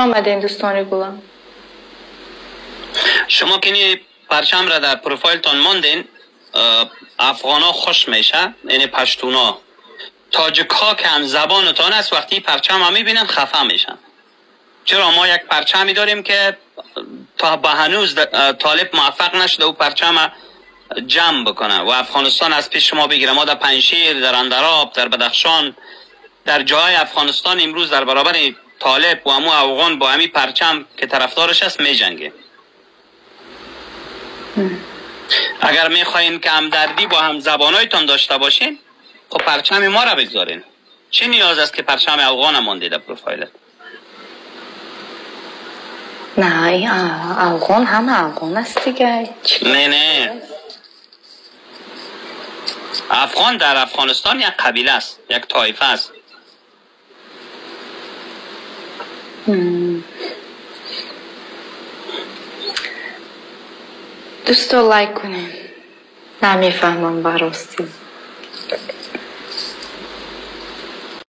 آمدین دوستان گلم. شما که پرچم را در پروفایلتان ماندین، افغان ها خوش میشه، یعنی پشتونا، تاجک ها که هم زبانتان است وقتی پرچم ها میبینن خفه میشن. چرا ما یک پرچمی داریم که تا به هنوز طالب موفق نشده او پرچم جمع بکنه و افغانستان از پیش شما بگیره. ما در پنجشیر، در اندراب، در بدخشان، در جای افغانستان امروز در برابر طالب و امو افغان با همی پرچم که طرفدارش است میجنگه. اگر میخواین که همدردی با هم زبانایتان داشته باشین، خب پرچم ما را بگذارین. چه نیاز است که پرچم افغان مانده در پروفایلت؟ نه، افغان هم افغان است دیگه. نه نه، افغان در افغانستان یک قبیله است، یک طایفه است. دوستا لایک کنین. نمیفهمم براستی.